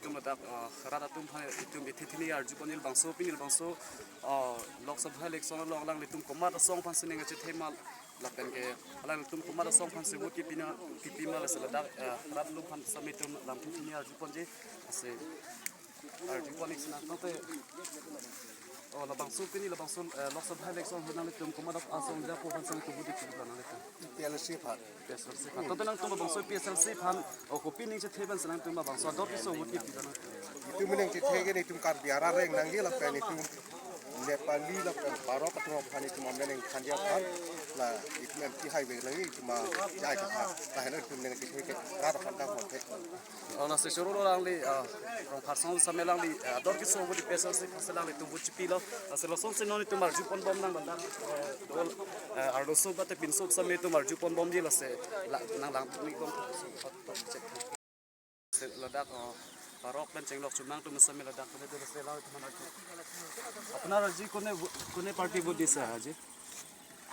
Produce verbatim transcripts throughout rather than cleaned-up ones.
Itum ladak, ah, rat atum aphan itum ithithini arju ponji, labangso pini labangso, ah, Lok Sabha election along alanglitum komat asong aphan si ning kachethe ma lapen ke alanglitum komat asong aphan si vote kipi na kipi ma, lasi ladak, ah, rat atum aphan sitame itum lam thithini arju ponji, lasi arju pon-ik sinang tangte. Oh, labangso pini labangso, eh, Lok Sabha election ahut nanglitum komat asong ajapo aphan si nangtum vote kipi nanglitum? P L C aphan. P S L C aphan. Tangte nangtum labangso P S L C aphan, oh, kopi ning chethe pen si nangtum labangso ador keso vote kipi nang? Itum ning chethe ke itum Karbi arat areng nangji lapen itum Nepali lapen Parok atum aphan itum ameneng thanji aphan, la itum M P highway nangji, itum ajai aphan. Lahenlo itum ning chethe ke rat aphan ta vote. Oh, lasi choro lo alangli, ah, Rongpharsong sitame alangli, ah, ador keso vote P S L C aphan si alanglitum vote chipilo. Lasi lasonsi non itum arju ponbom nang bandang, eh, dol, eh, arloso bate pinso sitame itum arju ponbomji, lasi la, nang lang ni bom. Lasi ladak, oh, Parok pen Chenglok Chomang atum sitame ladak kene dolo, lasi alanglitum arju. আপোনাৰ আজি কোনে ভো-, কোনে party vote দিছে আজি?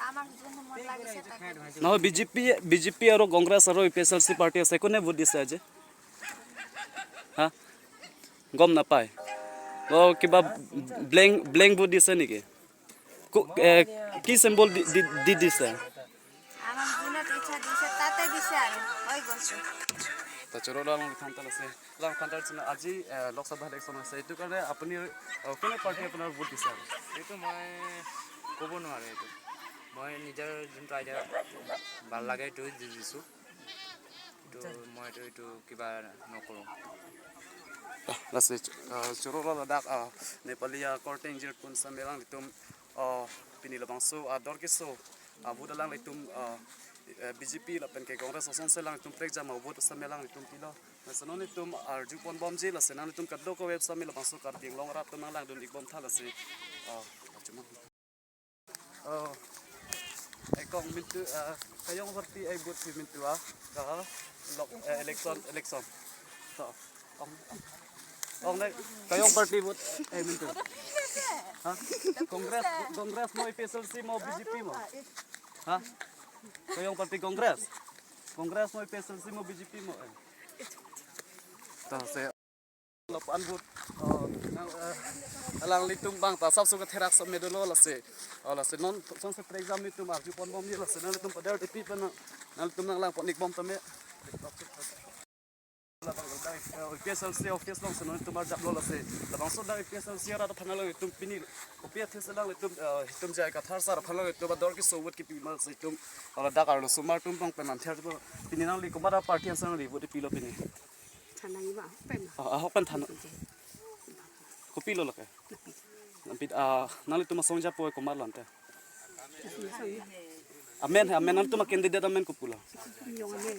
আমাক যোন মন লাগিছে তাকে। নহয়, B J P, B J P আৰু কংগ্ৰেছ আৰু A P H L C party আছে, কোনে ভোট দিছে আজি? হা? গম নাপায়? অ, কিবা ব্লেংক, ব্লেংক ভোট দিছে নেকি? কো-, এ, কি চিম্বল দি, দি, দি দিছে? আমাক যোনে ইচ্ছা দিছে, তাতে দিছে আৰু। হৈ গৈছে। তো, চলো, আলং ফান্তাল আছে। Alang aphan ta আজি, eh, Lok Sabha election আছে, এইটো কাৰণে আপুনি, eh, কোনে পাৰ্টি আপোনাৰ ভোট দিছে আৰু? এইটো মই ক'ব নোৱাৰো এইটো। মই নিজৰ যোনটো আইডিয়া ভাল লাগে এইটো দি দিছো। এইটো মই এইটো, এইটো কিবা নকৰোঁ। Lasi, eh, choro lo ladak, eh, Nepali akorte ingjir pon sitame alanglitum, eh, pini labangso ador keso avote alanglitum, eh, eh, B J P lapen ke Congress asonsi alanglitum prekjam avote sitame alanglitum pilo. Lasi non itum arju ponbomji, lasi nanglitum kadokave sitame labangso Karbi Anglong arat atum nanglangdun-ik bomtha, lasi. Oh, achuma. Oh, ekong mintu, ah, kayong party ai vote si mintu, ah, ka Lok, eh, election, election. To, ong, ong ne, kayong party vote ai mintu? Ha? Congress, Congress mo, A P H L C mo, B J P mo? Ha? Kayong party Congress? Congress mo, A P H L C mo, B J P mo, eh? To, se lapu-an vote, oh, nang, eh, alanglitum abang ta asapso katherak sitame dolo, lasi. Oh, lasi non songse prekjam itum arju ponbomji, lasi nanglitum padar tipi pen nang, nanglitum nanglang pon-ik bom tame. Eh, A P H L C office alongsi non itum arjaplo, lasi labangso dak A P H L C arat aphan nanglitum pini kopi athe si nanglitum, eh, itum J I Kathar sir aphan nanglitum ador keso vote kipi ma, lasi itum, oh, dak arlosomar atum abang pen nangther pini nangli komat aparty aphan si nangli vote pilo pini? Thanang iba ahok pen. Oh, ahok pen than. Kopilo lake? Lampi, ah, nanglitum asong ajapo komatlo ante? Amen, amen, nanglitum acandidate amen kopulo? Yong amen.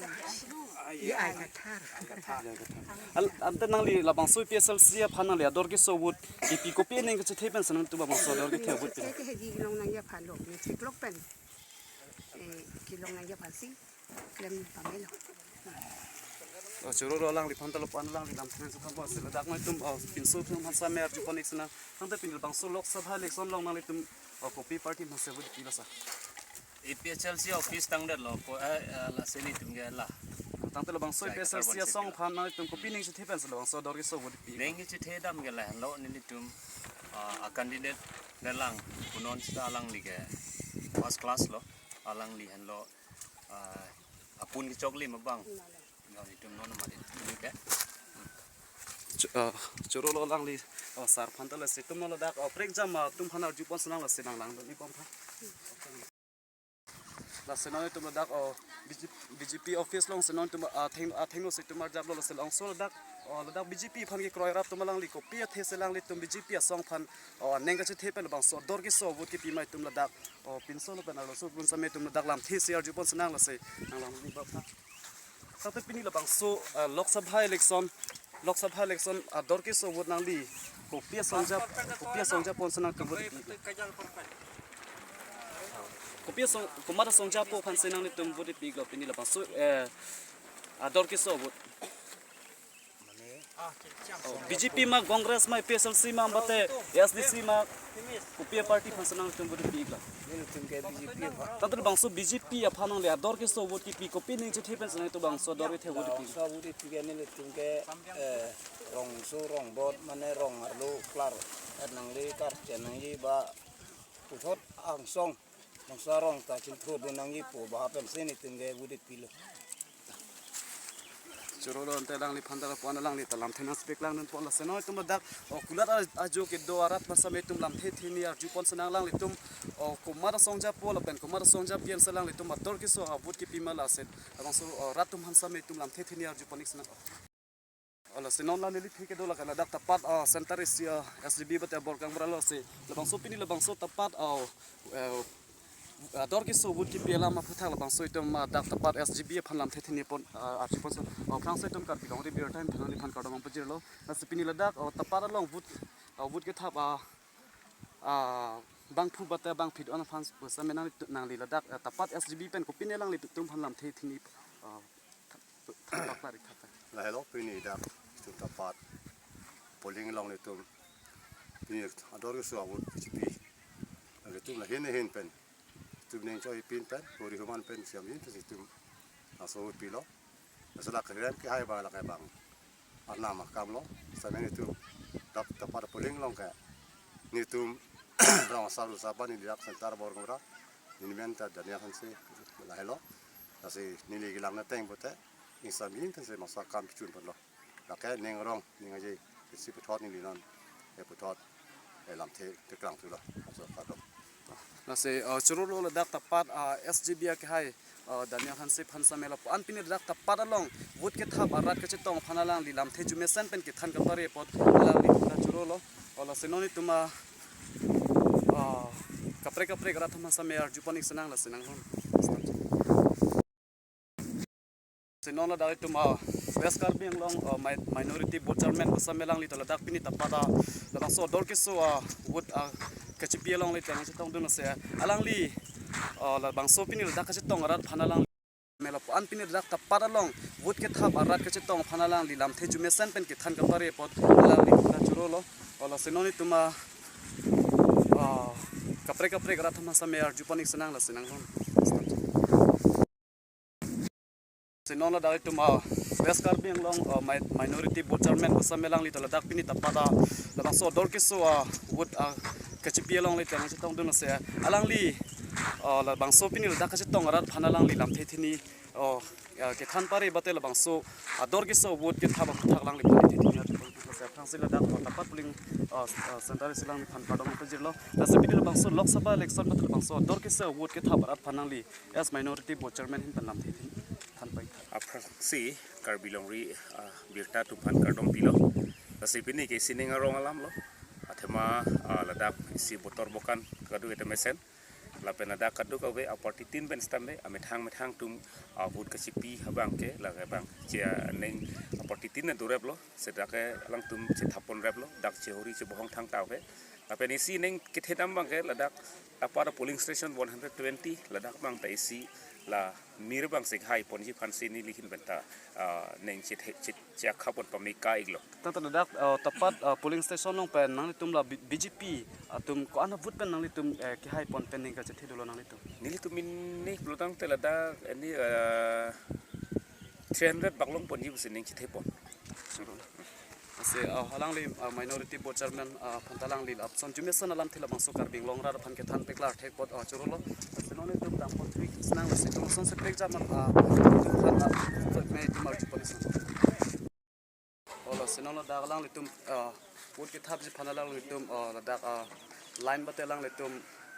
J I Kathar. Al, ante nangli labangso A P H L C aphan nangli ador keso vote kipi, kopi aning kachethe pen si nangtum labangso ador kethe vote pi? Chethe ke hedi kelong nangji aphanlo, ne theklong pen. Eh, kelong nangji aphansi klem pamelo. Oh, choro lo alangliphan ta lapu-an alangli lam thang sukhang bo, lasi ladak nanglitum, oh, pinso atum aphan sitame arju pon-ik sinang. Tangte pini labangso Lok Sabha election along nanglitum, oh, kopi party aphan si vote pilo sir? A P H L C office tangdetlo, ko, eh, eh, lasi nelitum ke la. Tangte labangso A P H L C asong aphan nanglitum kopi ning chethe pen si labangso ador keso vote pi? Ning chethe dam ke lahenlo, nelitum, ah, a candidate lelang punon sita alangli ke first class lo, alangli henlo, ah, apun kechoklim abang. Nelitum non mati ke. Ch-, ah, choro lo alangli, oh, sir aphan ta, lasi itum ladak, oh, prekjam, ah, atum aphan arju pon sinang, lasi nanglangdun-ik bomtha. Lasi non itum ladak, oh, B J P, B J P office alongsi non itum, ah, atheng, ah, athengno si itum arjaplo, lasi labangso ladak, oh, ladak B J P aphan kekroi arat atum alangli kopi athe si alanglitum B J P asong aphan, oh, aning kachethe pen labangso ador keso vote kipi ma itum ladak, oh, pinso lapen arloso pon sitame itum ladak lamthe si arju pon sinang, lasi nanglangdun-ik bomtha. Tangte pini labangso, eh, Lok Sabha election, Lok Sabha election ador keso vote nangli kopi asong ajap, kopi asong ajap pon si nangtum vote pi? Kopi asong, komat asong ajapo aphan si nanglitum vote pilo pini labangso, eh, ador keso vote? Mane, Oh, B J P ma, Congress ma, A P H L C ma, mate A S D C ma, kopi a party aphan si nangtum vote pi iklo? Nelitum ke B J P aphan. Tangte labangso B J P aphan nangli ador keso vote kipi, kopi aning chethe pen si nangtum labangso ador kethe vote pi? Labangso vote pi ke nelitum ke, eh, rongso rongbot mane rong arlo klar, eh, nangli karche nangji ba puthot angsong, bangso arong ta chingthur dun nangji pu ba pensi nelitum ke vote pilo. Choro lo, ante alangliphan ta lapu-an alangli ta lamthe nangchepaklang dunpo. Lasi non itum ladak, o, kulat a-, ajo kedo arat aphan same itum lamthe theni arjupon si nang alanglitum, o, komat asong japo lapen komat asong japi an si alanglitum ador keso a vote kipi ma, lasi labangso, o, rat atum aphan same itum lamthe theni arjupon ik si nang. O, lasi non la neli phike do la kan ladak tapat, o, center isi, o, S G B bate Borgaonbura lo si. Labangso pini labangso tapat, o, eh, ador keso vote kipi alam aphuthak labangso itum, ah, dak tapat S G B aphan lamthe theni pon, ah, arjupon si. O, aphrangsi itum Karbi Longri Birta Hemphang aphan kardom nangpajirlo. Lasi pini ladak, o, tapat along vote, o, vote kethap, ah, ah, bangphu bate bangphit on aphan same nang, nangli ladak, ah, tapat S G B pen kopi ne alanglitum aphan lamthe theni, ah, thap, thap, thap, thap, thap. Lahelo pini dak itum tapat polling along itum pini ador keso a vote kipi. Lake itum lahin ahin pen, itum ning choi pin pen, kori human pen, siam in pen itum laso pilo. Laso la kerem kehai ba lake bang arnam akam lo. Same nelitum dak tapat polling along ke nelitum rong asar usapan neli dak center Borgaonbura, neli men ta Daniel Hanse lahelo. Lasi neli kelang na teng pote ingsam in pen si masa akam kichun ponlo. Lake ning rong ning aje isi puthot neli non, eh, puthot, eh, lamthe teklang thulo. Laso kardom. Lasi, eh, choro lo ladak tapat, ah, S G B akehai, eh, Daniel Hanse aphan same lapu-an pini ladak tapat along vote kethap arat kachetong aphan alangli lamthe arjumesen pen kethan kapare apot alangli ta choro lo. O, lasi non itum, ah, ah, kaprek kaprek arat atum aphan same arjupon ik si nang, lasi nang hon. Si non ladak itum, ah, West Karbi Anglong, ah, mi-, Minority Board Chairman aphan same alangli ta ladak pini tapat, ah, labangso ador keso, ah, vote, ah, kachipi along le teng chetong dun ase alangli, ah, labangso pini ladak kachetong arat aphan alangli me lapu-an pini ladak tapat along vote kethap arat kachetong aphan alangli lamthe arjumesen pen kethan kapare apot alangli ta choro lo. O, lasi non itum, ah, ah, kaprek kaprek arat atum aphan same arjupon ik si nang, lasi nang hon. Si non ladak itum, ah, West Karbi Anglong, ah, mi-, Minority Board Chairman aphan same alangli ta ladak pini tapat, ah, labangso ador keso, ah, vote, ah, kachipi along le teng chetong dun ase alangli, ah, labangso pini ladak kachetong arat aphan alangli lamthe theni, oh, ah, kethan pare bate labangso ador keso vote kethap aphuthak alangli lamthe theni arjupon ik si aphrangsi ladak, oh, tapat polling, ah, ah, center isi alangliphan kardom nangpajirlo. Lasi pini labangso Lok Sabha election bate labangso ador keso vote kethap arat aphan nangli as Minority Board Chairman ahin pen lamthe theni than pai. Aphrangsi Karbi Longri, ah, Birta atum aphan kardom pilo. Lasi pini ke sining arong alam lo. Athema, ah, ladak isi botor bokan kadokave ta mesen. Lapen ladak kadokave aparty tin pen sitame amethang methang atum, ah, vote kachipi abang ke, lake bang chia neng aparty tin na durep lo. Seta ke alangtum chethap ponrep lo, dak chehori chebohong thangta ke. Lapen isi neng kethedam abang ke ladak tapat polling station one hundred twenty, ladak abang ta isi la mir abang si kehai ponji aphan si neli ahin pen ta, ah, neng chethe-, che-, chekha pon pame ka iklo. Tangte ladak, ah, tapat, ah, polling station along pen nanglitum la B-, B J P atum ko-an a vote pen nanglitum, eh, kehai pon pen neng kachethe dolo nanglitum? Nelitum pini pulo tangte ladak ini, ah, three hundred bak long ponji pusi neng chethe pon. Lasi, ah, alangli, ah, Minority Board Chairman, ah, aphan ta alangli lapuson arjumesen alamthe labangso Karbi Anglong arat aphan kethan paklar thek apot, ah, choro lo. Lasi non itum dam pon thik si nang, lasi itum ason si pek jam, ah, itum aphan, ah, me itum arjupon ik si nang. O, lasi non ladak alanglitum, ah, vote kethapji aphan alanglitum, ah, ladak, ah, line bate alanglitum,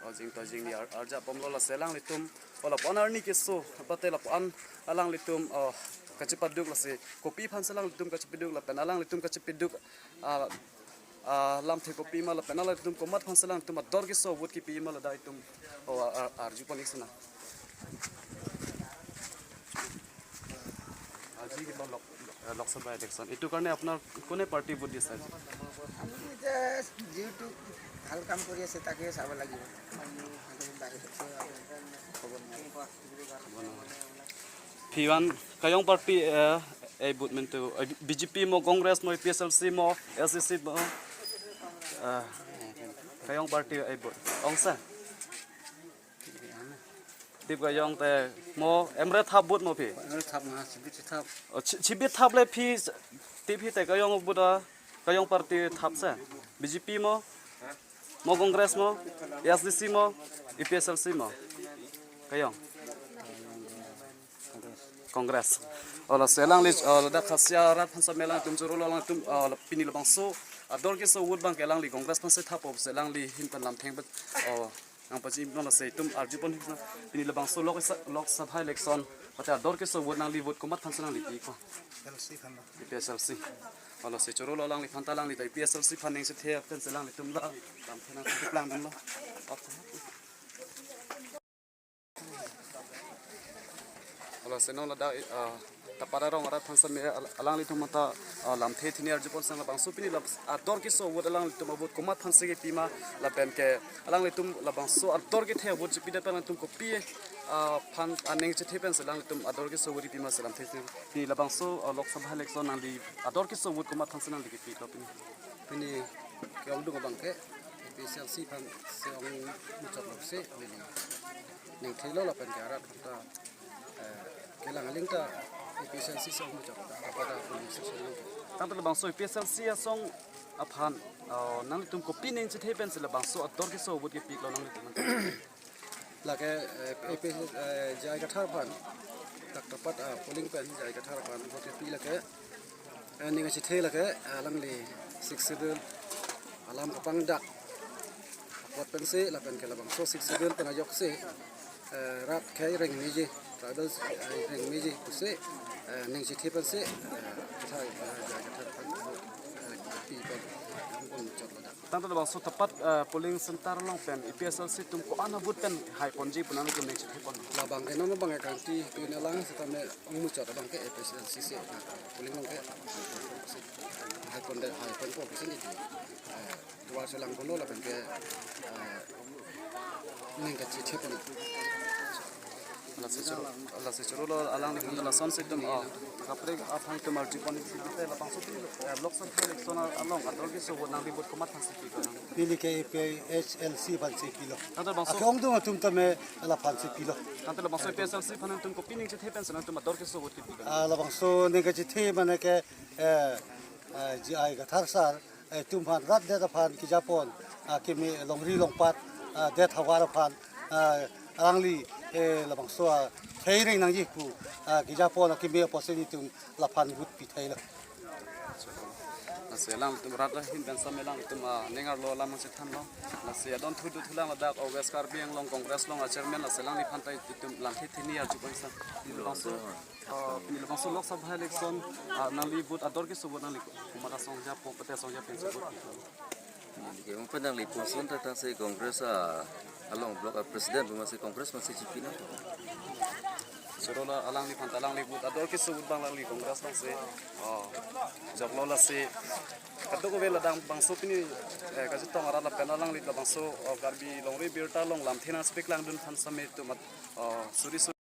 ah, jingta jingni ar-, arjap bomlo, lasi alanglitum, o, lapu-an arni keso bate lapu-an alanglitum, ah, kachepaduk, lasi kopi aphan si alanglitum kachepaduk lapen alanglitum kachepaduk, ah, ah, lamthe kopi ma lapen alanglitum komat aphan si alanglitum ador keso vote kipi ma ladak itum, o, ar-, ar-, arjupon ik si nang. আজি কিবা লোক-, লোকসভা ইলেকশ্যন, এইটো কাৰণে আপোনাৰ কোনে party vote দিছে আজি? আমি এতিয়া যিহেতু ভাল কাম কৰি আছে, তাকে চাব লাগিব। আমি বাহিৰত ক'ব নোৱাৰিম। Phi van kayong party, eh, Ei vote mentu, eh, B J P mo, Congress mo, A P H L C mo, S D C mo. Ah, kayong party ei vote. Ong sa. Tip kayong te mo, emre thap vote mo phi. Emre thap ma, chibi thap. Oh, chi-, chibi thap le phi, tip phi te kayong vote a, kayong party thap sa. B J P mo, mo Congress mo, A S D C mo, A P H L C mo. Kayong. Congress. Olo si alangli, oh, ladak Khasi arat aphan same alangtum choro lo, alangtum, oh, pini labangso ador keso vote abang ke alangli Congress aphan si thap po si alangli ahin pen lamthe pen, oh, nangpachi non lo si itum arjupon ahin, pini labangso Lok Sa-, Lok Sabha election mate ador keso vote nangli vote komat aphan si nangli pi ko? A P H L C aphan lo. A P H L C. Olo si choro lo alangliphan ta, alangli ta A P H L C aphan ning chethe pen si alanglitum la lamthe nangkeplang dun lo. Olo si non ladak, ah, Tapat arong arat aphan same al-, alanglitum ta, ah, lamthe thini arjupon sang labangso pini lab-, ador keso vote alanglitum avote komat aphan si kepi ma lapen ke alanglitum labangso ador kethe avote chipi det pen alangtum kopi, ah, aphan aning chethe pen si alanglitum ador keso vote pi ma si lamthe thini. Pini labangso, ah, Lok Sabha election nangli ador keso vote komat aphan si nangli kepi lo pini? Pini ke-ongdung abang ke A P H L C aphan si ong muchot lo si, neli ningthelo lapen ke arat ta, eh, kelang aling ta A P H L C si ong muchot lo, Tapat a polling station lo. Tangte labangso A P H L C asong aphan, oh, nangtum kopi ning chethe pen si labangso ador keso vote kepi lo nangtum? Lake, eh, A P, eh, J I Kathar aphan, dak Tapat, ah, polling pen J I Kathar aphan vote kepi lake, eh, ning chethe lake, eh, alangli Sixth Schedule alam kapangdak apot pen si lapen ke labangso Sixth Schedule pen ajok si, eh, rat khei reng meji, tribal, eh, reng meji pusi, eh, ning chethe pen si, eh, Kathar, eh, J I Kathar aphan, eh, pi pen, eh, ong muchot lo dak. Tangte labangso Tapat, eh, polling center along pen A P H L C atum ko-an avote pen hai ponji pu nangtum ning chethe pon? Labang ke non abang ke kanti pini alang setame ong muchot abang ke A P H L C si, eh, polling along ke hai pondet, hai ponpo pusi neli, eh, duar chelang ponlo lapen ke, eh, ning kachethe pon. Lasi choro, lasi choro lo alangliphan ta lason si itum, oh, kaprek aphan itum arjupon, nangte labangso pini, eh, Lok Sabha election along ador keso vote nangli vote komat aphan si pi ko nang? Neli ke A P H L C aphan si pilo. Tangte labangso, ake-ongdung atum tame laphan si pilo. Tangte labangso A P H L C aphan nangtum kopi ning chethe pen si nangtum ador keso vote kepi ko nang? Ah, labangso ning kachethe mane ke, eh, eh, J I Kathar sir, eh, atum aphan rat det aphan kejapon, ah, keme longri longpat, ah, det havar aphan, ah, alangli, eh, labangso, ah, khei reng nangji pu, ah, kejapon, ah, keme apotsi nelitum laphan vote pi thai lo. Lasi alangtum rat ahin pen same alangtum, ah, ning arlo alam chethan lo. Lasi adon thudu thulang ladak, oh, West Karbi Anglong Congress along, ah, chairman, lasi alangliphan ta itum lamthe thini arjupon sang. Labangso, ah, pini labangso Lok Sabha election, ah, nangli vote ador keso vote nangli komat asong japo, pate asong japo pensi vote? Neli ke mungkin nangli puson ta tangsi Congress, ah, along block, ah, president pu masi Congress masi chepinang. Choro lo alangliphan ta, alangli vote ador keso vote abang alangli Congress along si, oh, joklo lasi kadokave ladak bangso pini, eh, kachetong arat lapen alangli labangso, oh, Karbi longri birta along lamthe nangchepaklang dun aphan same itum mat, oh, suri suri